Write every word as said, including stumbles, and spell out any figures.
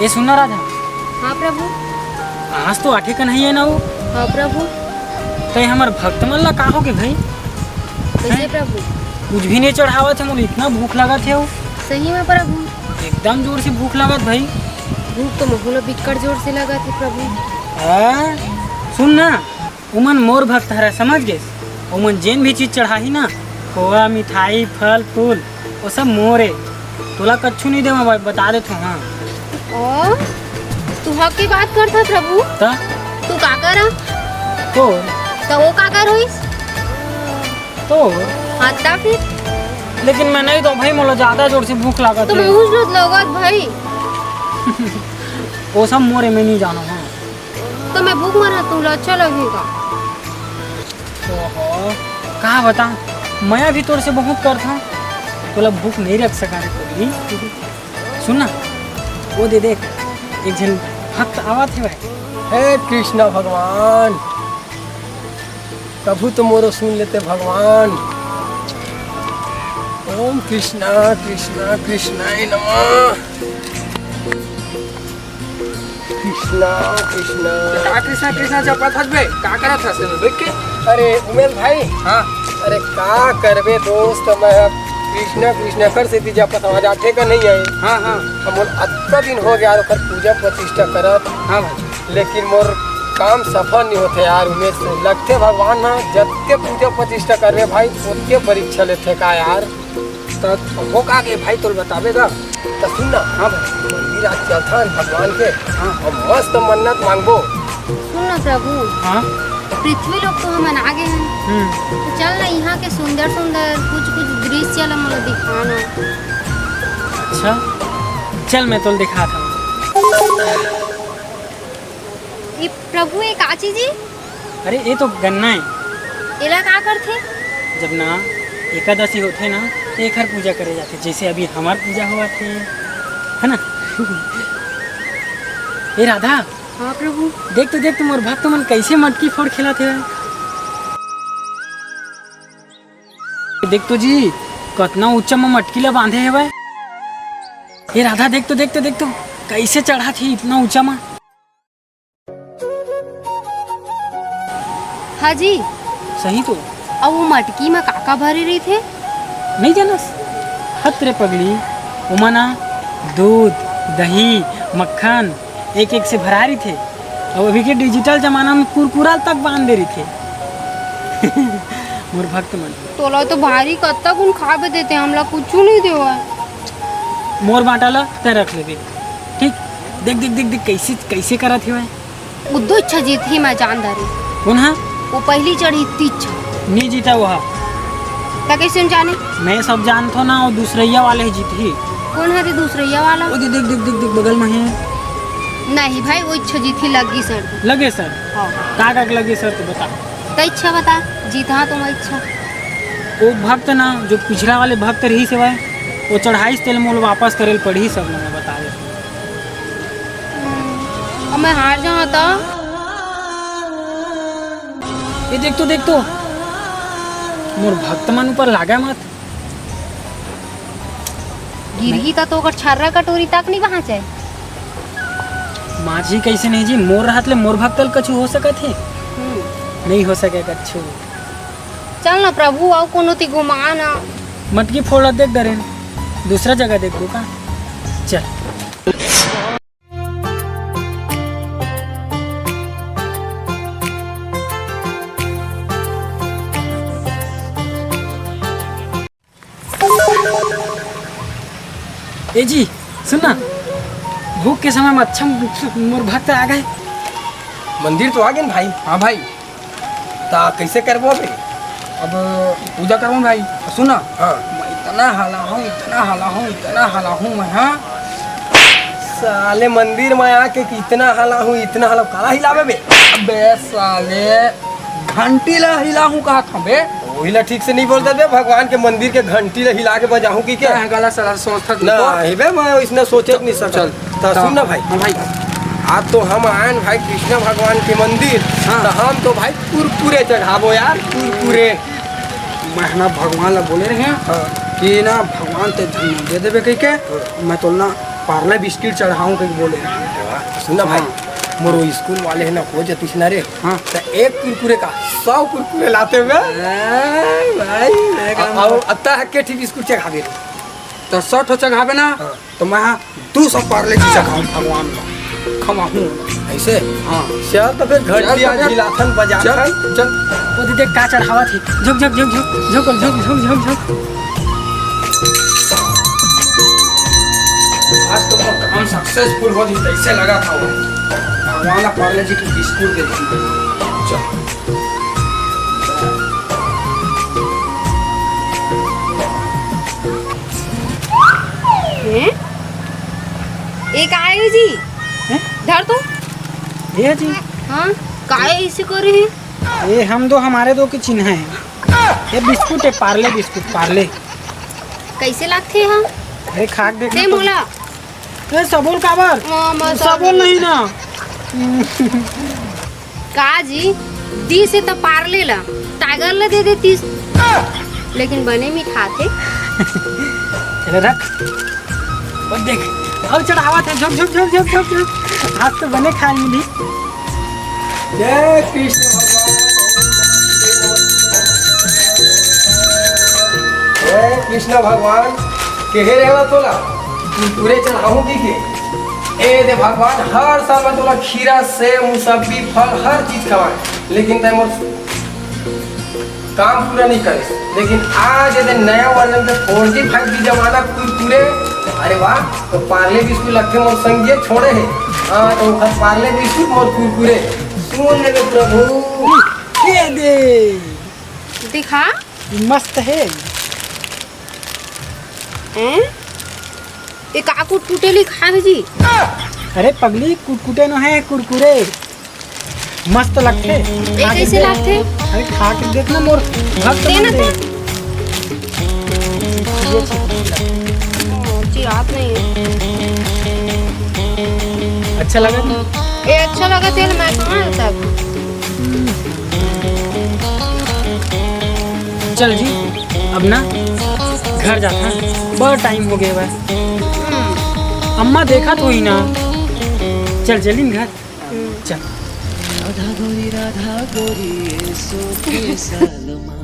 ए सुन ना राधा, हाँ प्रभु। आज तो आठे कन्हैया ना हो। हाँ प्रभु। तै हमर भक्त मन ला का होगे भाई? कैसे हैं? प्रभु? कुछ भी नहीं चढ़ावत हे, मोला इतना भूख लागत हे। सही में प्रभु। एकदम जोर से भूख लागत भाई। भूख तो मोहू ला बिक्कट जोर से लागत हे प्रभु। हाँ? सुन ना, उमन मोर भक्त हरय, समझ गेस? उमन जेन भी चीज चढ़ाही ना, खोवा, मिठाई, फल, फूल, वो सब मोरे। तोला कच्छु नहीं देवा भाई, बता देथों, हाँ। ओ, तू हक की बात करथा प्रभु। त? तू का करा? तोर। त वो का कर होइस? तोर। हाँ, त फिर? लेकिन मैं नहीं तो भाई, मोला ज्यादा जोर से भूख लागत तो हे। मैं उस लोग भाई। वो सब मोरे, मैं नहीं जानो, हाँ। तो मैं भूख मरा, तू ला अच्छा लगेगा। ओहो, का बताऊं, मया भी तोर से बहुत करथों, तोला भूख नहीं रख सका रे पगली। सुन ना, वो दे देख, एक झन भक्त आवत हे भाई। हे कृष्णा भगवान, कभू तो मोरो सुन लेते भगवान। ओम कृष्णा कृष्णा कृष्णाय नमः। कृष्णा, कृष्णा। का कृष्णा, कृष्णा जपत हस बे? का करत हस एमे बइठ के? अरे उमेश भाई। हाँ। अरे का करबे दोस्त, मैं अब कृष्णा, कृष्णा कर सेती जपत हँव, आज आठे कन्हैया हे। हाँ, हाँ। अब मोर अतका दिन हो गया यार, ओकर पूजा प्रतिष्ठा करत। हाँ भाई। लेकिन मोर काम सफल नहीं होथे यार उमेश। लगथे भगवान ह जतके पूजा प्रतिष्ठा करबे भाई, ओतके परीक्षा लेथे का यार। त वो का के भाई तोल बताबे गा? त सुन ना। हाँ भाई। मंदिर आज चलथन भगवान के। हाँ। अउ मस्त मन्नत मांगबो। सुन ना प्रभु। हाँ? पृथ्वी लोक तो हमन आ गे हन। हम्म। तो चल ना, इहाँ के सुंदर सुंदर कुछ कुछ दृश्य ला मोला दिखा ना। अच्छा, चल मैं तोल दिखात हँव। ये प्रभु, ये का चीज हे? अरे, ये तो गन्ना हे। एला का करथे? जब ना एकादशी होथे ना, तो एकर पूजा करे जाथे, जैसे अभी हमार पूजा होवत हे, है ना? ए राधा, हाँ प्रभु। देख तो, देख तो, मोर भक्त मन कैसे मटकी फोड़ खेलत हे। देख तो जी, कतना ऊंचा म मटकी ला बांधे हवय। ए राधा, देख तो, देख तो, देख तो, कैसे चढ़त हे इतना ऊंचा म। हाँ जी। सही तो। अउ वो मटकी म का का भरे रहिथे? नहीं जानस? हत रे पगली, ओमा ना दूध, दही, मक्खन एक एक से भरा रहिथे। अउ अभी के digital जमाना म कुरकुरा तक बांध दे रहिथे। मोर भक्त मन। तोला तो भारी कत्ता गुन खाबे देथे, हमला कुछु नहीं देवय। मोर बांटा ला तैं रख लेबे, ठीक? देख, देख, देख, देख, कैसे, कैसे करत हेवय। वो दू इच्छा जीतही, मैं जान डारे। कोन हा? वो पहली चढ़ी तीच्छा। नी जीता वो हा। त कैसे हम जाने? मैं सब जानथो ना, वो दूसरैया वाले ही जीतही। कोन हा रे दूसरैया वाला? वो दे, देख, देख, देख, देख, बगल में है। नहीं भाई, वो इच्छा जीतही, लग गई सर। लगे सर? हाँ। का का लगे सर, तो बता। त इच्छा बता, जीतहा तो मैं इच्छा। वो भक्त ना, जो पिछला वाले भक्त रहिस हे, वो चढ़ाइस तेल मोल वापस करेल पड़ही सब, मैं बता दे। अब मैं हार जाऊँ तो? ये देख तो, देख तो, मोर भक्त मन ऊपर लागा मत। गिरही त तो ओकर छर्रा कटोरी तक नहीं बाँचे। माझी कैसे नहीं जी, मोर रहत ले मोर भक्त ल कछु हो सकत हे? हम्म। नहीं हो सके कछु। चल ना प्रभु, अउ कोनो ती घुमा ना। मटकी फोड़ देख डरेन, दूसरा जगह देखबो का? चल। ए जी, सुन ना, भूख के समय में अच्छा मोर भक्त आ गए। मंदिर तो आ गए भाई। हाँ भाई, ता कैसे करबो बे? अब पूजा करबो भाई। सुन ना, हाँ। मैं इतना हला हूँ, इतना हला हूँ, इतना हला हूँ मैं, हाँ। साले मंदिर में आके कि इतना हला हूँ, इतना हला हूँ, काला हिलाबे बे? अबे साले, घंटी ला हिला हूँ कहा था बे। वही ला ठीक से नहीं बोलता बे, भगवान के मंदिर के घंटी ला हिला के बजाहूँ कि क्या? क्या है गला सला सोचता तू ना, तो? ही बे, मैं इसने सोचे नहीं सकता। चल, ता ता-, सुन ना भाई। हाँ भाई। आज तो हम आयन भाई कृष्ण भगवान के मंदिर, हाँ। तो हम तो भाई कुरकुरे चढ़ाबो यार, कुरकुरे। मैं ना भगवान ला बोले रहे हैं हाँ। कि ना भगवान ते धन दे देबे कह के, हाँ। मैं तो ना पार्ले बिस्किट चढ़ाऊं कह के बोले रहे हैं। वाह, सुन ना भाई, हाँ। मोरो स्कूल वाले है ना हो जतिस ना रे, हाँ। तो एक कुरकुरे का सौ कुरकुरे लाते हुए। हाँ, भाई, मैं काम और अत्ता है के ठी बिस्कुट चढ़ावे। तो सौ ठो चढ़ावे ना, हाँ। तो मैं हाँ दू सौ पार्ले जी चढ़ाऊं भगवान ला। खवाहूं। ऐसे? हाँ। चल तो फिर घंटी चल तो आज फिर। हिलाथन बजाथन। चल, चल। वो दीदी का चढ़ावा थी। झुक, झुक, झुक, झुक, झुक, झुक, झुक, झुक, झुक। आज तो मोर काम सक्सेसफुल हो जी, कैसे लगा था वो? भगवान ला पार्ले जी की बिस्कुट दे दी। चल। हैं? ये का है जी? हैं? धर तो। ये जी। हाँ, का है इसे करे हैं? ये हम दो, हमारे दो के चिन्ह है। ये बिस्कुट है, पार्ले बिस्कुट, पार्ले। कैसे लागथे हम? अरे खा के देख दे ना तो। मोला। ए, सबोल काबर? हाँ, मैं सबोल सबोल। नहीं ना। का जी, दिस हे त पार्ले ला, टाइगर ला दे देतिस। लेकिन बने मिठाथे। चले रख। अब देख, अब चढ़ावा थे, झुक, झुक, झुक। आज तो बने खाए मिली। जय कृष्ण भगवान। जय कृष्ण भगवान। केहे रहवा तोला, कुरकुरे चढ़ाहूं की के? ए दे भगवान, हर साल मैं तोला खीरा, सेव, मुसब्बी, फल, हर चीज खवाए, लेकिन तै मोर काम पूरा नहीं करे। लेकिन आज ये नया वर्जन के फोर जी फाइव जी जमाना कुरकुरे। अरे वाह, तो पार्ले बिस्कुट लगथे मोर संग ये छोड़े है। हाँ, तो ओखर पार्ले बिस्कुट मोर कुरकुरे। सुन ले बे प्रभु। ये दे। दिखा। मस्त है। हैं? ये का कुटकुटे लिखा है जी? अरे पगली, कुटकुटे नो है, कुरकुरे। मस्त लगथे। ये कैसे लगथे? अरे खा के देख ना, मोर भक्त देना बन तो। ये चिरात नहीं है। अच्छा लगा? ये अच्छा लगा थे, मैं कहाँ है तब? चल जी, अब ना घर जाता, बड़ा टाइम हो गया बा। अम्मा देखा तो ही ना। चल चलिन घर। चल। राधा गोरी, राधा गोरी, ये सो के सलमा।